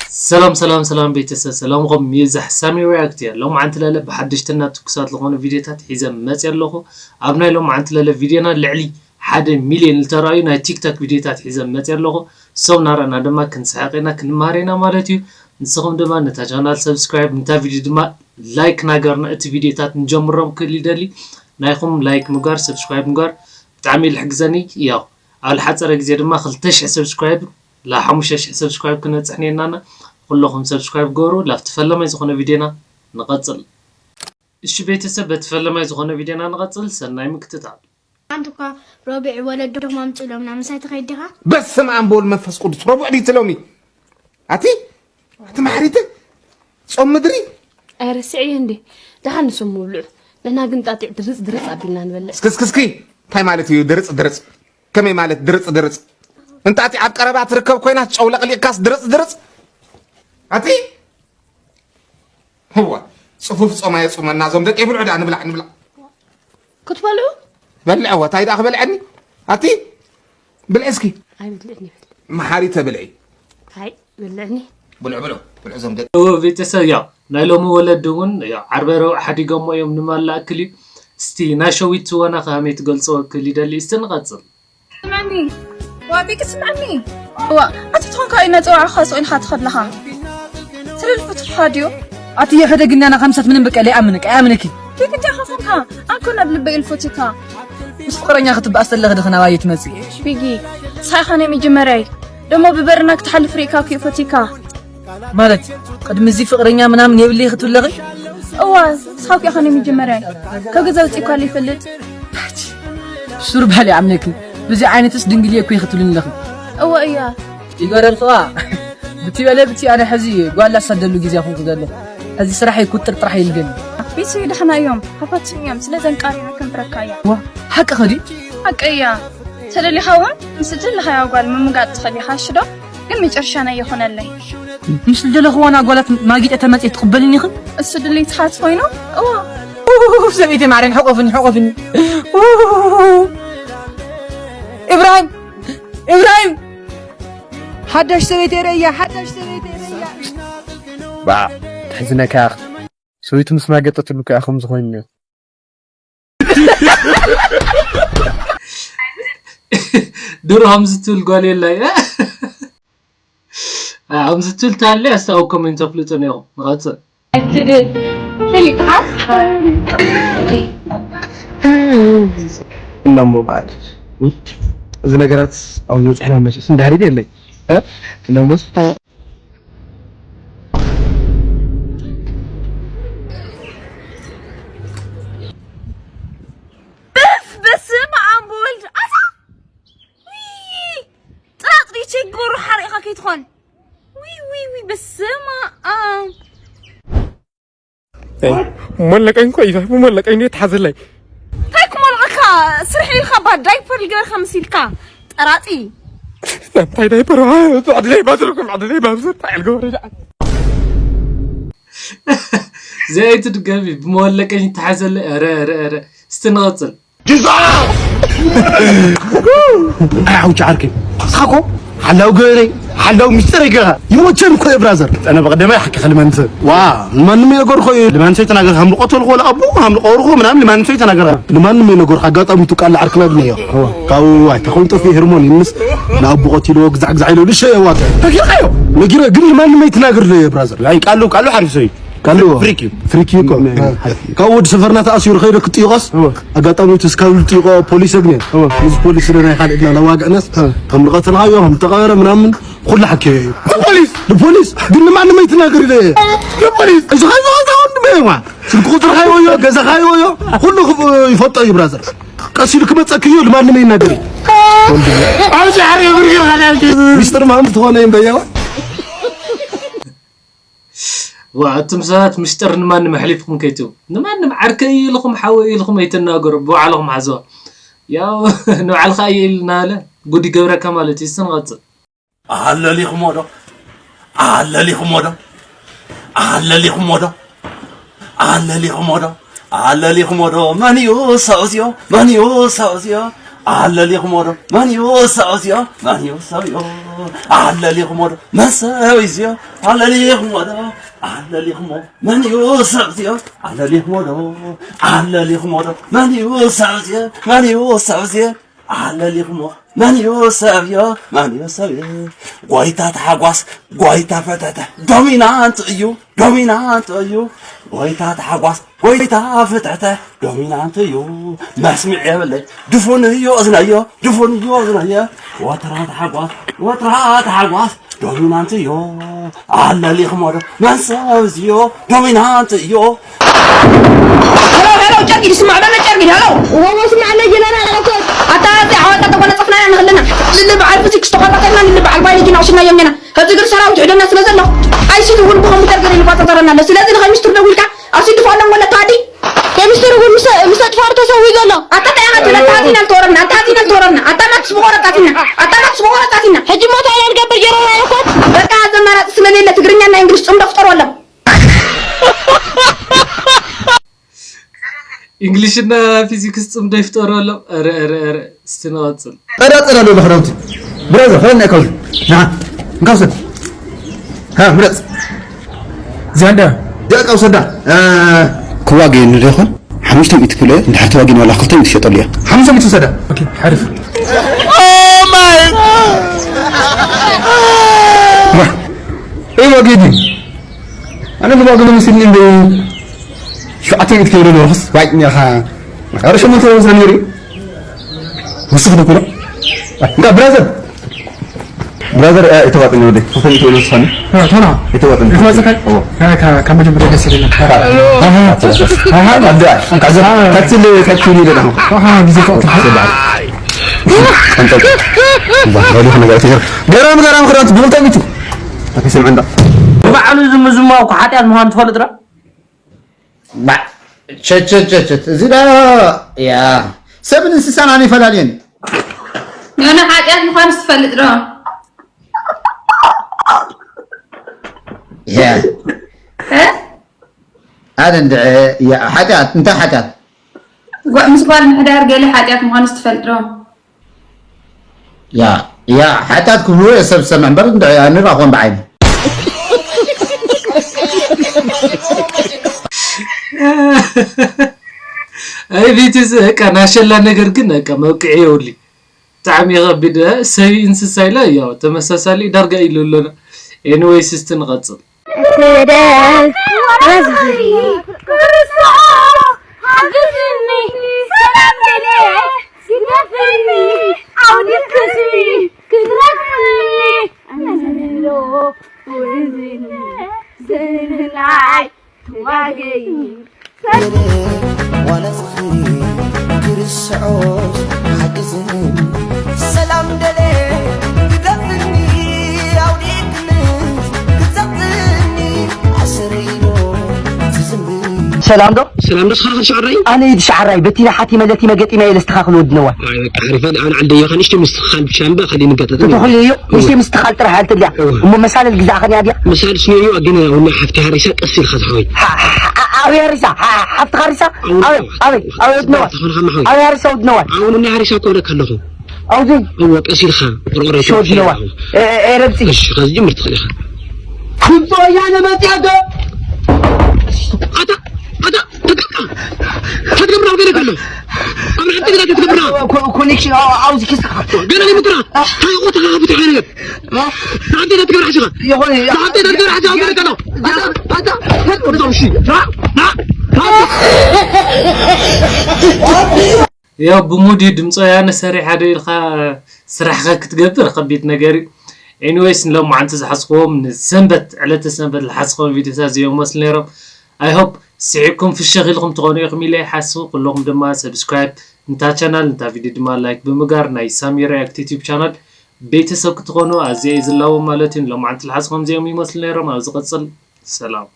ሰላም ሰላም ሰላም ቤተሰብ፣ ሰላምኹም ይብዛሕ። ሳሚ ሪያክት እየ። ሎምዓንቲ ለለ ብሓደሽትና ትኩሳት ዝኾኑ ቪድዮታት ሒዘ መፅየ ኣለኹ። ኣብ ናይ ሎምዓንቲ ለለ ቪድዮና ልዕሊ ሓደ ሚልዮን ዝተረኣዩ ናይ ቲክቶክ ቪድዮታት ሒዘ መፅየ ኣለኹ። እሶም እናረኣና ድማ ክንስሕቅ ኢና፣ ክንመሃር ኢና ማለት እዩ። ንስኹም ድማ ነታ ቻናል ሰብስክራይብ፣ ነታ ቪድዮ ድማ ላይክ ናገርና፣ እቲ ቪድዮታት ንጀምሮም ክእል ይደሊ። ናይኹም ላይክ ምግባር፣ ሰብስክራይብ ምግባር ብጣዕሚ እዩ ልሕግዘኒ። ያው ኣብ ልሓፀረ ግዜ ድማ ክልተ ሽሕ ሰብስክራይብ፣ ላ ሓሙሽተ ሽሕ ሰብስክራይብ ክነብፅሕ ኔርናና። ኩለኹም ሰብስክራይብ ግበሩ። ላብቲ ፈለማይ ዝኾነ ቪድዮና ንቐፅል። እሺ ቤተሰብ፣ በቲ ፈለማይ ዝኾነ ቪድዮና ንቐፅል። ሰናይ ምክትታል። ሓንቲ እኳ ረቡዕ ወለዶም ኣምፅእሎም ናብ ምሳይ ትኸይድ ዲኻ? በስመ ኣብ ወወልድ መንፈስ ቅዱስ። ረቡዕ ድዩ እቲ ሎሚ? ኣቲ፣ ኣቲ ማሕሪተ፣ ጾም ምድሪ? ኣይረስዕየ እንዴ? ደሓን ንሶም ምብልዑ። ንሕና ግን ጣጢዕ ድርፅ ድርፅ ኣቢልና ንበልዕ። እስኪ፣ እስኪ፣ እስኪ፣ እንታይ ማለት እዩ ድርፅ ድርፅ? ከመይ ማለት ድርፅ ድርፅ? እንጣጢዕ ኣብ ቀረባ ትርከብ ኮይና ጨው ለቕሊቕካስ ድርፅ ድርፅ? ኣቲ? እዋ፣ ጽፉፍ ጾም ኣየጹመና። እዞም ደቂ ብልዑ ደኣ ንብላዕ፣ ንብላዕ። ክትበልዑ? በልዕዎ፣ እንታይ ደኣ ክበልዐኒ? ኣቲ? ብልዒ እስኪ። ኣይብልዕን ይብል። መሓሪተ ብልዒ። ኣይ፣ ብልዕኒ። ብልዑ፣ ብልዑ፣ ብልዑ እዞም ደቂ። እዎ፣ ቤተሰብ፣ ያው፣ ናይ ሎሚ ወለዲ እውን፣ ያው፣ ዓርበ ረቡዕ ሓዲጎሞ እዮም ንማል ዝኣክል እዩ። እስቲ ናይ ሸዊት ትወና ከመይ ትገልጽዎ ክል ይደሊ። እስቲ ንቐጽል። ስምዐኒ። ዋ፣ ቢቂ ስምዐኒ። ዋ፣ ኣቲ ትኾንካ እዩ ነጸዋዕኻ ስቕ ኢልካ ትኸድለኻ። ስለ ልፍትልኻ ድዩ? ኣቲ የኸደ ግናና ከምሰት ምንም በቃ ለይኣምንክ፣ ኣይኣምንኪ። ቢቂ እንታይ ኸኾንካ? ኣንኮ ናብ ልበይ ኢልፎትካ። ምስ ፍቕረኛ ክትበኣስ ተለኺ ድኺ ናባይ ትመጺ? ቢጊ፣ ንስኻ ኢኻ ናይ መጀመርያይ። ደሞ ብበርና ክትሓልፍ ርኢካ እኮ እዩ ፈቲካ። ማለት፣ ቅድሚ እዚ ፍቕረኛ ምናምን የብለይ ክትብለኺ? እዋ፣ ንስኻ እኮ ኢኻ ናይ መጀመርያይ። ካብ ገዛ ወፂእኳ ይፈልጥ። ሱር በሊ ኣምነኪ። ብዚ ዓይነትስ ድንግል እየ እኮ ክትብልኒ ኣለኺ። እዋ እያ። ይገረም ስዋ። ብቲ በለ ብቲ ኣነ ሕዚ ጓል ላሳደሉ ግዜ ኹንኩ ዘሎ። ሕዚ ስራሕ ይኩጥር ጥራሕ ይልገኒ። ቤተሰብ ደሕና እዮም። ሃፋትም እዮም። ስለ ዘንቃሪና ክንብረካ እያ። ዋ፣ ሓቂ ኸዲ? ሓቂ እያ። ተደሊኻ እውን ምስ እትደለኻያ ጓል ምምጋጥ ትኽእል ኢኻ፣ እሺ ዶ? ግን መጨረሻና ይኹነለይ። ምስ ዝደለኽወን ኣጓላት ማጊጠ ተመፅየ ትቕበልኒ ኢኽን? እሱ ድሌትኻ ተኾይኑ፣ እዋ። ኡፍ፣ ሰበይተይ ማርያም፣ ሕቆፍኒ፣ ሕቆፍኒ። ኡፍ። ኢብራሂም፣ ኢብራሂም! ሓዳሽ ሰበይቲ ርእያ፣ ሓዳሽ ሰበይቲ ርእያ። ባዕ፣ ትሕዝነካ ኢኻ። ሰበይቱ ምስ ማገጠትሉ ከኣ ከምዚ ኮይኑ እኒኦ። ድሮ ከምዚ ትብል ጓል የላይ። እ? ከምዚ ትብል ታለ ኣስታ ኣብ ኮሜንት ኣፍልጡ ነይሩ። ንቐጽል። እነሞ በዓል። እዚ ነገራት ኣብ ዝበፅሕና መቸስ እንዳሕሪድ የለይ። እ? እነሞስ እፍ፣ በስመ ኣብ ወወልድ። ኣታ፣ ውይ፣ ጥራጥሪ ችግሩ ሓሪቕካ ከይትኾን። ውይ፣ ውይ፣ ውይ፣ በስመ ኣብ። ሞለቀኝ እኮ እዩ፣ ሞለቀኝ ነው የተሓዘለይ። እንታይ ክመልቐካ? ስርሒ ኢልካ ባ ዳይፐር ይገበርካ መሲልካ። ጠራጢ። እንታይ ዳይፐር? ኣድለይ ባዝርኩም፣ ኣድለይ ባብዝር፣ እንታይ ልገበረ ደኣ? ዘይቲ ድገሚ፣ ብመወለቀኝ ይተሓዘለይ። ኧረ፣ ኧረ፣ ኧረ። እስቲ ንቐጽል። ጂዛ! ኣይ ሓውቻ ዓርከይ፣ ንስኻ እኮ ሓላው ገበነይ፣ ሓላው ሚስጥረይ ገኻ ይሞቸን እኮ እየ ብራዘር። ኣነ ብቐደማይ ሓቂ ከልመንት። ዋ፣ ንማንም የነገርኮ እየ። ልማንሰይ ተናገር፣ ሃምልቆ ተልኮ ለኣቦ፣ ሃምልቆ ወርኮ ምናምን ልማንሰይ ተናገር። ንማንም የነገርኮ፣ ኣጋጣሚ ትቃል ዓርክና ብነዮ። ካብኡ ኣይተኾን ጠፊ ሄርሞን ይምስ ንኣቦ ቀቲልዎ ግዛዕ ግዛዕ ኢሎ ልሸ የዋተ። ነጊርካዮ? ነጊረ፣ ግን ንማንም ኣይትናገር ለየ ብራዘር። ኣይ ቃሉ፣ ቃሉ ሓሪፍ ሰው እዩ። ካሉ ፍሪክ እዩ። ፍሪክ እዩ እኮ። ናይ፣ ናይ፣ ካብ ወዲ ሰፈርና ተኣሲሩ ከይደ ክጥይቆስ፣ እወ። ኣጋጣሚ እቲ ስካብ ዝጥይቆ ፖሊስ እግነ። እወ። ምስ ፖሊስ ደ ናይ ካልእ ድና ናዋግዕናስ፣ እወ። ከም ልቐትልካዮ፣ ከም ተቐበረ ምናምን፣ ኩሉ ሓኪዮ እዩ። ፖሊስ! ንፖሊስ! ግን ንማንም ኣይትናገር ኢለ እየ። ንፖሊስ! እዚ ኸዚ ኸዚ ወንድመ እየ፣ ዋ። ስልኪ ቁፅርካ ይወዮ፣ ገዛኻ ይወዮ፣ ኩሉ ክብ-፣ ይፈልጦ እዩ ብራዘር። ቀስ ኢሉ ክመፀክ እዩ፣ ንማንም ኣይናገር እዩ። ኣብዚ ሓሪ ብርጌር ሓደ ሚስጥር ማም ዝኾነ እዩ፣ በያዋ። ዋ፣ ኣቱም ሰባት ምስጢር ንማንም ኣሕሊፍኩም ከይትህቡ። ንማንም ዓርከይ ኢልኩም ሓወይ ኢልኩም ኣይትናገሩ፣ ብባዕልኹም ሓዝዋ። ያው ንባዕልኻ እየ ኢሉ እናበለ ጉድ ይገብረካ ማለት እዩ። እስቲ ንቐጽል። ኣለሊኹሞ ዶ? ኣለሊኹሞ ዶ? ኣለሊኹሞ ዶ? ኣለሊኹሞ ዶ? ኣለሊኹሞ ዶ? መን እዩ ሰብዝዮ? መን እዩ ሰብዝዮ? ኣለሊኹሞ ዶ መን እዩ ሰብ እዚኦ? መን እዩ ሰብ እዮ? ኣለሊኹሞ ዶ መን ሰብ እዩ እዚኦ? ኣለሊኹሞ ዶ? ኣለሊኹሞ መን እዩ ሰብ እዚኦ? ኣለሊኹሞ ዶ? ኣለሊኹሞ ዶ መን እዩ ሰብ እዚኦ? መን እዩ ሰብ እዚኦ? ኣለሊኹሞ መን እዩ ሰብ እዮ? መን እዩ ሰብ እዮ? ጎይታ ተሓጓስ፣ ጎይታ ፈተተ ዶሚናንት እዩ፣ ዶሚናንት እዩ። ጎይታ ተሓጓስ፣ ጎይታ ፍትሕተ ዶሚናንት እዩ። መስሚዕ የብለይ፣ ድፉን እዩ እዝነዮ፣ ድፉን እዩ እዝነዮ። ወትራ ተሓጓስ፣ ወትራ ተሓጓስ ዶሚናንት እዩ። ኣለሊኹሞ ዶ መን ሰብ እዝዮ? ዶሚናንት እዩ። ሄሎ፣ ሄሎ፣ ጨርቂ ይስማዕ በለ፣ ጨርቂ፣ ሄሎ። ወዎ፣ ስማዕ፣ ነይ ጀነራል እኮ። ኣታ፣ ኣታ፣ ዓወታ ተጎናጸፍና ኢና ንኽልና። ልሊ በዓል ፊዚክስ ተቆራጺና፣ ልሊ በዓል ባዮሎጂ ናቑስናዮም ኢና። ሕጂ ግን ሰራዊት ይሕደና ስለ ዘሎ፣ ኣይ ሲ ዩ እውን ብኮምፒውተር ገለ ይቆጻጸረና ኣሎ። ስለዚ ንኸሚስትር ደዊልካ፣ ኣብ ስዲ ፈቕዶም ወለ ተዋዲ። ኬሚስትሪ እውን ምስ፣ ምስ ኣጥፋሩ ተሰዊኡ ዘሎ። ኣታ፣ እንታይ ኢኻ ትብለ? ኣታ፣ ኣዚና ልተወረና፣ ኣታ፣ ኣዚና ልተወረና። ኣታ፣ ማትስ ብቆረጽ ኣቲና። ኣታ፣ ማትስ ብቆረጽ ኣቲና። ሕጂ ሞ እንታይ ኢና ንገብር ጀነራል እኮ? በቃ፣ ዘመራጺ ስለሌለ ትግርኛና እንግሊዝ ጽምዶ ፍጠሩ ኣሎም። እንግሊሽና ፊዚክስ ጽምዶ ይፍጠሩ ኣሎም። ኧረ፣ ኧረ፣ ኧረ፣ እስቲ ንቐጽል። ጸዳ ጸዳ ኣሎ ክዳውንቲ። ብራዘር፣ ፈለና ካብዚ። ንዓ፣ እንካ ውሰድ። ሃ፣ ምረጽ። እዚኣ እንዳ? እዚኣ እቃ ውሰዳ። እ፣ ክዋገየኒ ዶ ይኾን? ሓሙሽተ ሚእቲ ክብሎ እየ፣ እንድሕር ተዋጊኒ ዋላ ክልተ ሚእቲ ይሸጠሉ እየ። ሓሙሽተ ሚእቲ ውሰዳ። ኦኬ፣ ሓሪፍ። ዋ፣ እይ ዋጊኒ። ኣነ ንዋጊ መሲልኒ እንደ ሸውዓተ ሚእቲ ክብሎ ዶ ረኽስ? ዋይ፣ ኒኻ። ኧረ ሸሞንተ ወስደ ነይሩ። ውስኽ ዶ ኩሎ? እንዳ ብራዘር። ብራዘር፣ እ፣ የተዋጠኝ ወደ ክልተ ሚእቲ ወደ ስፋኒ። እ፣ ቶና። የተዋጠኝ። የተዋጠኝ? ኦ። እ፣ ከ-፣ ካብ መጀመርያ ደስ ይለኛል። ኣሃ። ኣሃ። ኣደ፣ ካዘ፣ አ። ታክሲ ለ-፣ ታክሲ ለ-፣ ደሞ። ኣሃ፣ ግዜ ተዋጠኝ። ኣንተ። ዋ፣ ለሊኹ ነገር ትገር። ገራም፣ ገራም ክዳውንቲ ብኽልተ ሚእቲ። ታክሲ ስምዕ እንዳ። ባዕሉ ዝምዝማው እኮ ሓጢኣት ምዃኑ ትፈልጥ ዶ? ባ-፣ ቸቸቸቸት፣ እዚ ዳ፣ ያ፣ ሰብን እንስሳን ኣነ ይፈላልየን። የሆነ ሓጢኣት ምዃኑስ ትፈልጥ ዶ? ያ። እ? ኣነ እንድዐ፣ ያ፣ ሓጢኣት፣ እንታይ ሓጢኣት? ጓ-፣ ምስ ጓል ምሕዳር ገለ ሓጢኣት ምዃኑስ ትፈልጥ ዶ? ያ፣ ያ፣ ሓጢኣት ክብልዎ እየ ሰብ ዝሰምዕ እምበር፣ እንድዒ ኣይንራኾን ብዓይኒ። ኣይ፣ ቤተሰብ፣ በቃ፣ ናሸላ ነገር ግን፣ በቃ፣ መብቅዒ የብሉን። ብጣዕሚ ከቢድ፣ እ፣ ሰብ እንስሳ ኢለ፣ ያው፣ ተመሳሳሊ ዳርጋ ኢሉ ኣሎና። ኤኒዌይስ፣ እስቲ ንቐጽል። እትደል ረዝጊ ክርስኦ ሓግዝኒ ሰላም ደለ ግደፍኒ ዓውዲ ክስቢ ክድረፍኒ ኣነሎ ውዝነ ዝንላይ ዋገይ ዋላ ዝኽሪ ክርስኦስ ሓግዝኒ ሰላም ደለ ግደፍኒ ኣውዲክኒ ክጸቕጥኒ ኣሰረይሎ ትዝምሪ ሰላም ዶ? ሰላም ዶ? ስኻ ኸ ትሽዕረይ? ኣነ ኢድ ሸዓራይ፣ በቲና ሓቲመ ለቲመ ገጢመ እየ ለስተኻኽል ወዲ ነዋይ። ኣይ በቃ ሓሪፍ፣ ኣነ፣ ኣነ ዓንደያ ኸ ንእሽተይ ምስትኽኻል ብቻ እምበር ኸሊእ ንጋጠጥ እየ። ተተኽልዮ፣ እወ። ንእሽተይ ምስትኽኻል ጥራሕ ኣልትልያ። እወ። እሞ መሳለል ግዛእ ኸን እያ ድያ? መሳል ስኒዮ፣ ግን ወና ሓፍቲ ሃሪሳ ቀስ ኢልካ ዝሓወይ። ሓ-፣ ሓ-፣ ሓ-፣ ኣበይ ሃሪሳ? ሓ-፣ ሓ-፣ ሓፍቲ ሃሪሳ? ኣውና። ኣበይ፣ ኣበይ፣ ኣበይ ወዲ ነዋይ? ተኾንኻ ማሕወይ። ኣበይ ሃሪሳ ወዲ ነዋይ? ኣውኑ እኒ ሃሪሳ እኮ እብለካ ኣለኹ። ኣውዚ? እወ፣ ቀስ ኢልካ፣ ቁርቁረይ እሺ፣ ወዲ ነዋይ። እ፣ እ፣ ረብፂ። እሺ፣ ኸዚ ጅምር ትኽእል ኢኻ። ድምፂ ወያነ መፅያ ዶ? ኣታ፣ ኣታ፣ ተገብራ። ተገብራ፣ ወደ ከሎ። ኣብ ሓንቲ ግዜ ተገብራ። ኮ-፣ ኮኔክሽን፣ ኣው-፣ ኣውዚ ኪስኻ። ገና ይምጥራ። አ። ታይቆ ተኻብቲ ሓይነት። አ። ሓንቲ ተገብራ ሓሽኻ። ይኾነ፣ ያ። ሓንቲ ተገብራ ሓሽኻ፣ ወደ ከሎ። ኣታ፣ ኣታ፣ ወደ ዞም ሺ። ና፣ ና፣ ና። ያው ብሙድ እዩ ድምፂ ወያነ ሰሪሓ ዶ ኢልካ ስራሕካ ክትገብር ከቢድ ነገር እዩ። ኤኒዌይስ ንሎማዓንቲ ዝሓዝክዎም ንሰንበት ዕለተ ሰንበት ዝሓዝክዎም ቪድዮታት እዚኦም መስሉ ነይሮም። ኣይ ሆፕ ስሒቕኩም ፍሽኽ ኢልኩም ትኾኑ ኢኹም ኢለ ይሓስብ። ኩለኹም ድማ ሰብስክራይብ ንታ ቻናል ንታ ቪድዮ ድማ ላይክ ብምግባር ናይ ሳሚ ሪያክት ዩቲዩብ ቻናል ቤተሰብ ክትኾኑ ኣዝየ እየ ዝላቦ ማለት እዩ። ንሎማዓንቲ ዝሓዝክዎም እዚኦም ይመስሉ ነይሮም። ኣብ ዝቕፅል ሰላም።